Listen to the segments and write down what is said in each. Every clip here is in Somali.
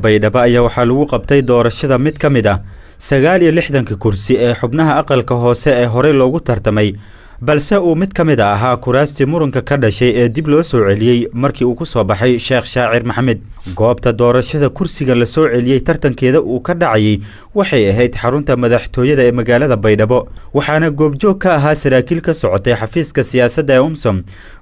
Baydhabo ayaa waxaa lagu qabtay doorashada mid ka mid ah 69-ka kursi ee xubnaha aqalka hoose ee horey loogu tartamay, balse uu mid ka mid a ahaa kuraastii muranka ka dhashay ee dib loo soo celiyey markii uu ku soo baxay Sheekh Shaacir Maxamed. Goobta doorashada kursigan la soo celiyey tartankeeda uu ka dhacayay waxay ahayd xarunta madaxtooyada ee magaalada Baydhabo, waxaana goobjoog ka ahaa saraakiil ka socotay xafiiska siyaasadda ee UMSOM,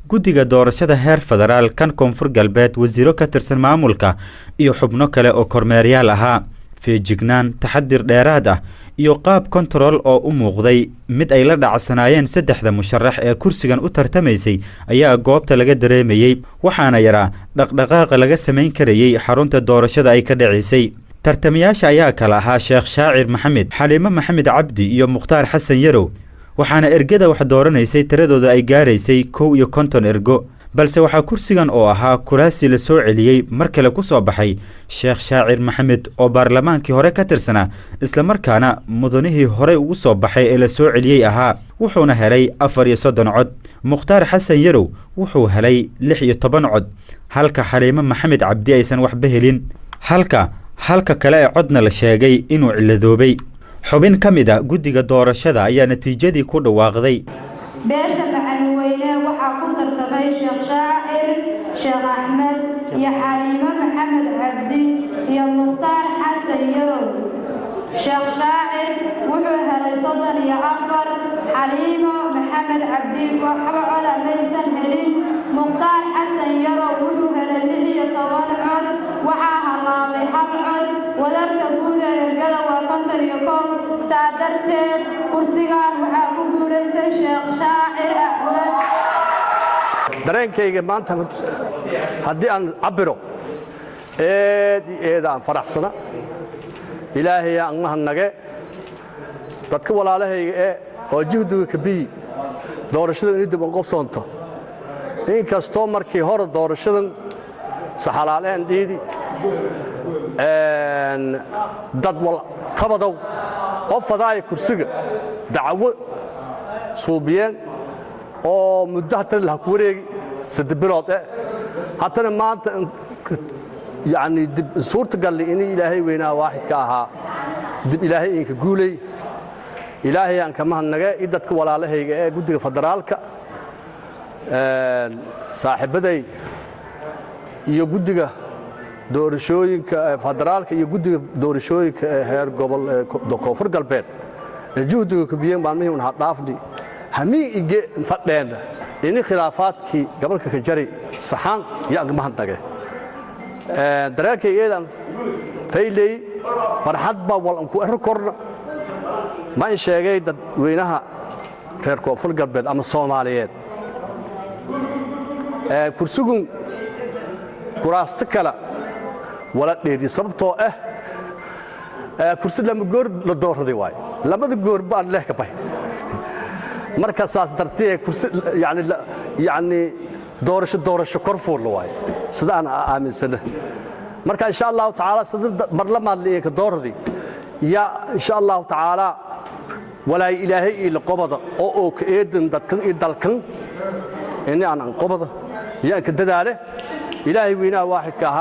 guddiga doorashada heer federaal, kan Koonfur Galbeed, wasiiro ka tirsan maamulka iyo xubno kale oo kormeeryaal ahaa. Feejignaan, taxadir dheeraad ah iyo qaab kontarool oo u muuqday mid ay la dhacsanaayeen saddexda musharax ee kursigan u tartamaysay ayaa goobta laga dareemayey, waxaana yaraa dhaqdhaqaaqa laga samayn karayey xarunta doorashada ay ka dhacaysay. Tartamayaasha ayaa kala ahaa Sheekh Shaacir Maxamed, Xaliimo Maxamed Cabdi iyo Mukhtaar Xasan Yarow, waxaana ergada wax dooranaysay tiradooda ay gaaraysay 51 ergo, balse waxaa kursigan oo ahaa kuraasi la soo celiyey mar kale ku soo baxay Sheekh Shaacir Maxamed oo baarlamaankii hore ka tirsanaa, islamarkaana mudanihii horey ugu soo baxay ee la soo celiyey ahaa. Wuxuuna helay 34 cod. Mukhtaar Xasan Yarow wuxuu helay 16 cod, halka Xaliimo Maxamed Cabdi aysan waxba helin, halka halka kale ee codna la sheegay inuu ciladoobay. Xubin ka mid a guddiga doorashada ayaa natiijadii ku dhawaaqday. Beesha Macalinweyne waxaa ku tartamay Sheekh Shaacir Sheekh Axmed iyo Xaliimo Maxamed Cabdi iyo Mukhtaar Xasan Yarow. Sheekh Shaacir wuxuu helay 34, Xaliimo Maxamed Cabdi waxba coda maysan helin, Mukhtaar Xasan Yarow wuxuu helay 16 cod, waxaa halaabay 1 cod. Wadarka guud ee ergada waa 51, saa darteed kursigan waxaa ku guulaystay Sheekh Shaacir Axmed. Dareenkayga maanta haddii aan cabbiro, eed iyo eeda aan faraxsana. Ilaahay aan mahadnage, dadka walaalahayga ee oo juhdiga kabiyi doorashada inay dib u qabsoonto, inkastoo markii hore doorashadan saxalaaleen dhiidi dad tabadow oo fadaaya kursiga dacwo suubiyeen oo muddo hatana laha ku wareegi 3 bilood haddana maanta yani dib suurta galli inay Ilaahay weynaa waaxidka ahaa dib Ilaahay inka guulay. Ilaahay aan ka mahadnage i dadka walaalahayga ee guddiga federaalka, saaxiibaday iyo guddiga doorashooyinka federaalka iyo guddiga doorashooyinka ee heer gobol ee Koonfur Galbeed ee juhdiga kubiyeen maalmihii un hadhaafni hamii ige fadheenna ini khilaafaadkii gobolka ka jari saxaan iyo aan ka mahadnage. Dareenkay eedaan fayley, farxad baa wal an ku ero korna. Ma in sheegay dadweynaha reer Koonfur Galbeed ama Soomaaliyeed, kursigun kuraasto kale wala dheeri, sababtoo ah kursi lama goor la dooraday waayo, lamada goor baan leh ka bay. Marka saas dartee kursi yani doorasho doorasho kor fuulla waayo, sida aan aaminsana. Marka insha Allahu tacaala sida barlamaan la ka dooraday ya insha Allahu tacaala walaay Ilaahay ila qobada oo ka eedan dadkan iyo dalkan ini aan qobada iyo aan ka dadaale Ilaahay weynaa waaxidka ahaa.